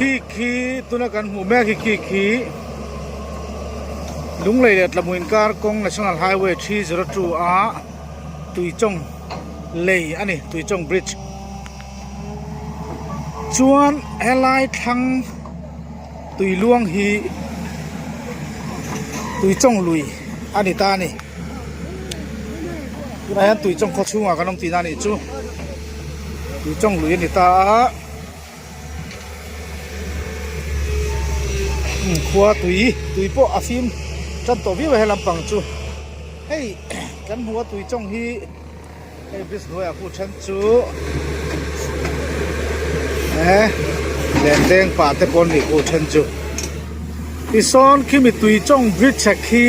Khi khi tuna kan hmuh mek hi khi khi Lunglei leh Tlamu inkar kawng National Highway 302 a Tuichawng lei a ni Tuichawng Bridge chuan helai thlang tui luang hi Tuichawng lui a ni ta a ni tunah hian Tuichawng khaw chhungah kan awm tihna a nih chu Tuichawng lui a ni ta a. Khua tui tui pawh a fim tan tawh viau a he lampang chu hei kan hmu a tui chawng hi hei bridge hnuaiah khu then chu eh len deng pah te pawh an nih khu then chu tisawn khimi tui chawng bridge ah khi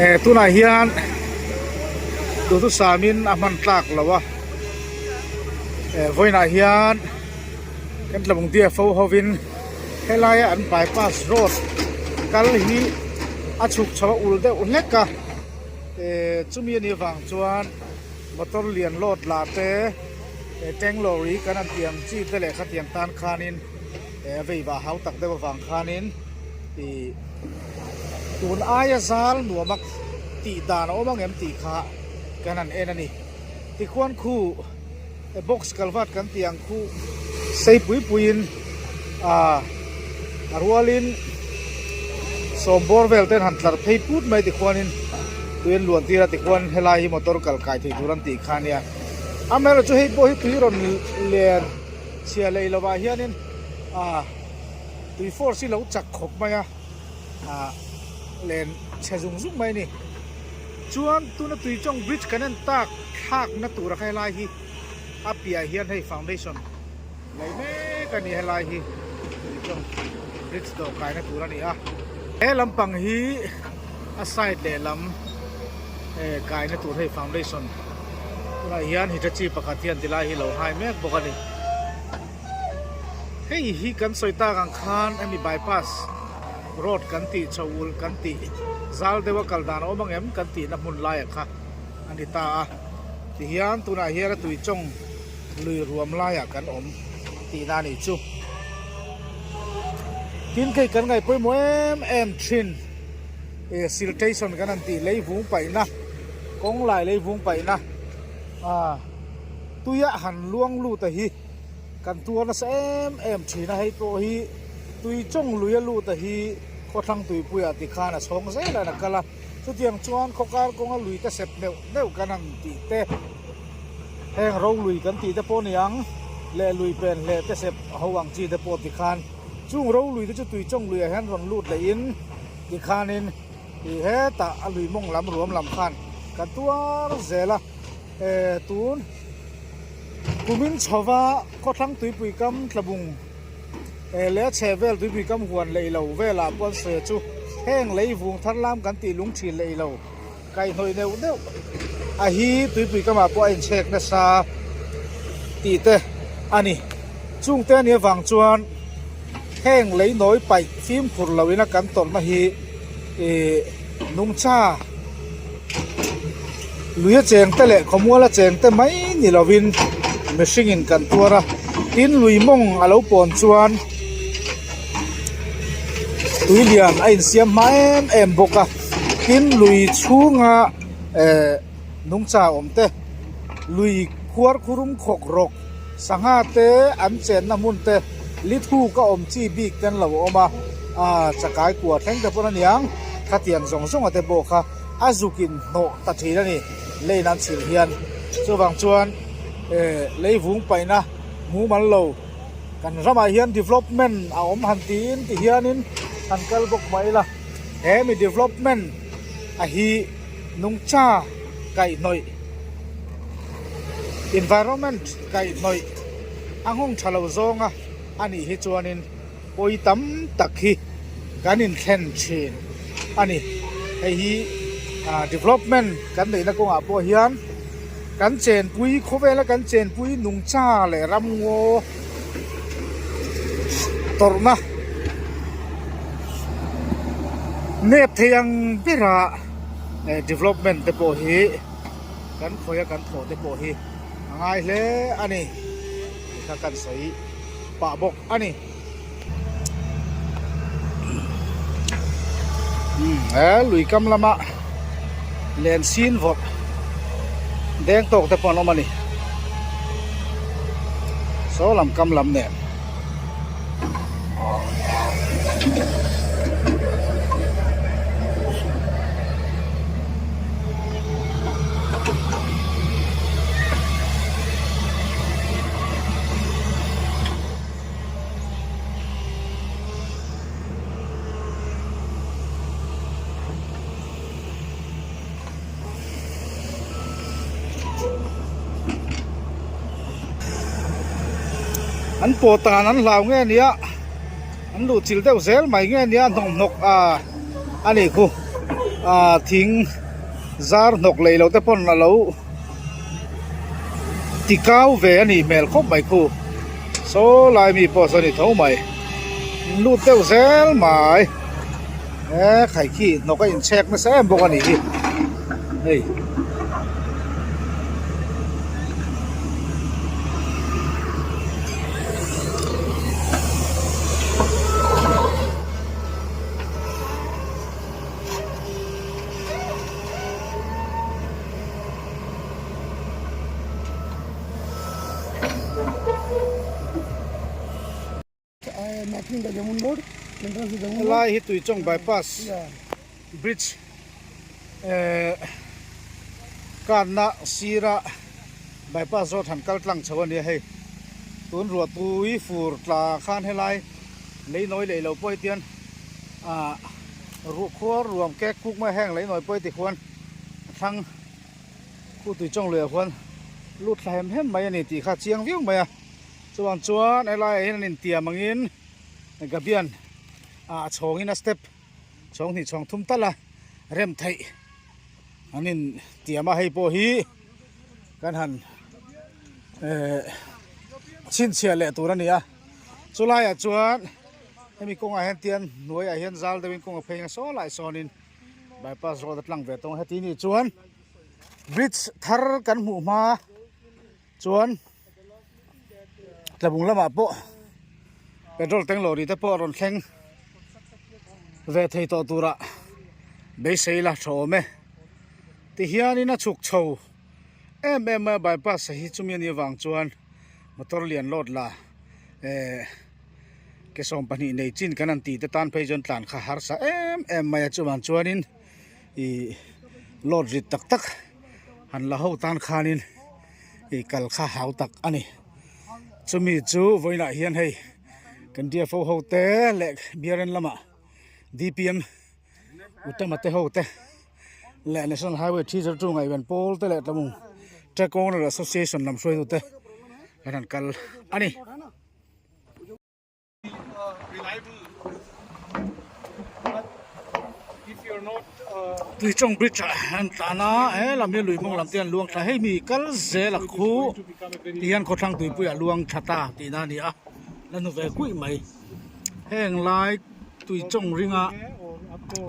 eh tunah hian duhthusam in a hman tlak lo a. Vawiinah hian kan tlawng DFO hovin helaia an bypass road kal hi a chhuk chho a ul deuh hlek a eh chumi anih avang chuan motor lian load lah te eh tank lorry kan han tih ang chi te leh khatiang tan khanin eh a vei vah hau tak deuh avang khanin ih tun aia zal nuam a tih dan a awm ang em tih kha kan han en a ni. Tikhuan khu box kalvat kan tih ang khu sei pui puiin ah a rualin sawm bawr vel ten han tlar phei put mai tikhuanin tui an luan tir a tikhuan helai hi motor kal kai thei tur an tih kha ania amaherawhchu hei pawh hi tui rawn len chhia lei lovah hianin ah tui force hi lo chak khawp mai a ah len chhe zung zung mai a ni. Chuan tuna Tuichawng bridge kan en tak thlakna tura kha helai hi a piah hian hei foundation lei mek a ni helai hi Tuichawng bridge dawh kaina tur a ni a. He lampang hi a side lehlam eh kaina tur hei foundation tunah hian Hitachi pakhat hian tilai hi lo hai mek bawk a ni. Hei hi kan sawi tak ang khan hemi bypass road kan tih chho ulh kan tih zal deuha kal dan a awm ang em kan tihna hmun laiah kha a ni ta a tihian tunah hian a tui chawng lui ruam laiah kan awm tihna a nih chu. Tin kei kan ngaih pawimawh em em thin eh siltation kan han tih lei vung paihna kawng lai lei vung paihna ah tuia han luang lut a hi. Kan tuar nasa em em thin a, hei pawh hi tui chawng lui a lut a hi khawthlang tuipuiah ti khan a chhawng zel a kal a, chutiang chuan khawkar kawnga lui te sep neuh neuh kan han tih te, heng ro lui kan tih te pawh ni ang leh lui pen hleh te sep ho ang chi te pawh ti khan chung ro lui te chu tui chawng luiah hian rawn lut leh in ti khanin ih hetah a lui mawng lam ruam lam khan kan tuar zel a, eh tun. Kumin chhova khawthlang tuipui kam tlabung leh a chheh vel tuipui kam huan lei lo velah pawh an sawi chu heng lei vung thar lam kan tih lung thin lei lo kaihhnawih neuh neuh a hi tuipui kamah pawh a inchhek nasa tih te a ni. Chungte a nih avang chuan heng lei nawi paih fimkhur loin a kan tawrhna hi ih nungcha Lui a cheng te leh khawmual a cheng te mai ni lovin mihring in kan tuar a, tin lui mawng a lo pawn chuan tui lian a insiam hma em em bawk a, tin lui chhunga eh nungcha awm te lui khuar khurum khawk rawk sangha te an chenna hmun te li thuk a awm chi bik te an lo awm a, ah chakai kua thleng te pawn a niang khatiang zawng zawng a te pawh kha. A zuk in hnawh ta thin a ni lane an chhilh hian chuvang chuan eh lei vung paihna mumal lo kan ramah hian development a awm han tiin ti hianin han kal bawk mah ila he mi development a hi nungcha kaihhnawih environment kaihhnawih a nghawng tha lo zawnga a nih hi chuanin. Pawi tam tak hi kan inthlen thin a ni. Hei hi development kan neihna kawngah pawh hian kan chenpui khawvela kan chenpui nungcha leh ramngaw tawrhna nep thei ang bera development te pawh hi kan khawia kan thawh te pawh hi a ngai hle a ni tih kha kan sawi pah bawk a ni. He lui kam lama len sin vawrh deng tawk te pawh an awm a ni saw lam kam lam nen. An pawh tan an hlau nge nia an luh chilh deuh zel mai nge nia hnawk hnawk ah a nih khu ah thing zar hnawk lei lo te pawn a lo ti kau ve a nih hmel khawp mai khu saw lai mi pawh saw a ni tho mai lut deuh zel mai he khaikhi hnawk a inchhek nasa em bawk a nih hi hei. Helai hi Tuichawng bypass bridge ehh kanna sira bypass road han kal tlang chho a nia hei tun ruah tui fur tla khan helai lei nawi leh lo pawh hetian ah ruahkhuar ruam kek kuk mai heng lei nawi pawh heti khuan a thlang khu Tuichawng luiah khuan lut thla hem hem mai a ni tih kha a chiang viau mai a. Chuvang chuan helaiah hian an intiam angin Gabian ah a chhawngin a step chhawng hnih chhawng thum tal a rem theih an intiam a hei pawh hi kan han eh chhinchhiah leh tur a ni a chulaiah chuan hemi kawngah hian tian hnuaiah hian zal deuhin kawng a phei ang a saw lai sawnin bypass road a tlang ve tawng a heti nih chuan bridge thar kan hmuh hma chuan. Tlabung lamah pawh petrol tank lawri te pawh a rawn thleng ve thei tawh turah beisei la tha awm e tihianin a chhuk chho em em mai a bypass hi chumi anih avang chuan motor lian load la eh ke 12 nei chin kan han tih te tan phei chuan tlan kha harsa em em mai a chuvang chuanin ih load rit tak tak han la ho tan khanin. ih kal kha hau tak a ni chumi chu vawiinah hian hei kan DFO ho te leh biarren lamah DPM Uttama te ho te leh National Highway 302 ngaihven pawl te leh tlawmung Truck Owner Association lam hruaitu te kan han kal a ni. Tuichawng bridge ah an tlan a he lam hi lui mawng lam te an luang thla hei mi kal zel a khu ti hian khawthlang tuipui ah luang tha ta tihna a ni a la hnu ve kuih mai heng lai tuichawng ringa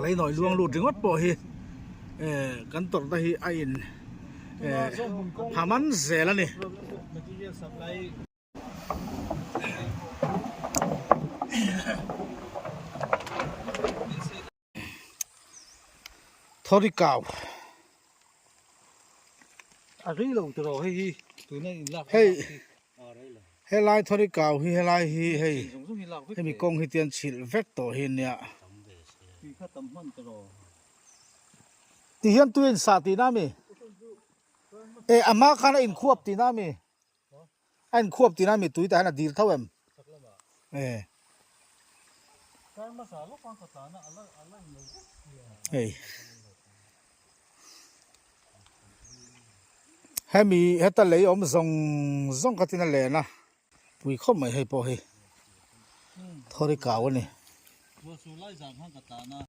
leinawi luang lut ringawt pawh hi eh kan tawrhna hi a in eh ha man zel a ni. Thawri kau A rei lo tawh hei hi tuna in lak hei helai thawri kau hi helai hi hei hemi kawng hi tian chhilh vek tawh hi ania tihian tui a insah tihna ami eh a hma khan a inkhuap tihna ami. A inkhuap tihna mi tui tah hian a dil tho em? Eh. Hei. Hemi heta lei awm zawng zawng kha tin a len a. Pui khawp mai hei pawh hi. Thawri kau a ni.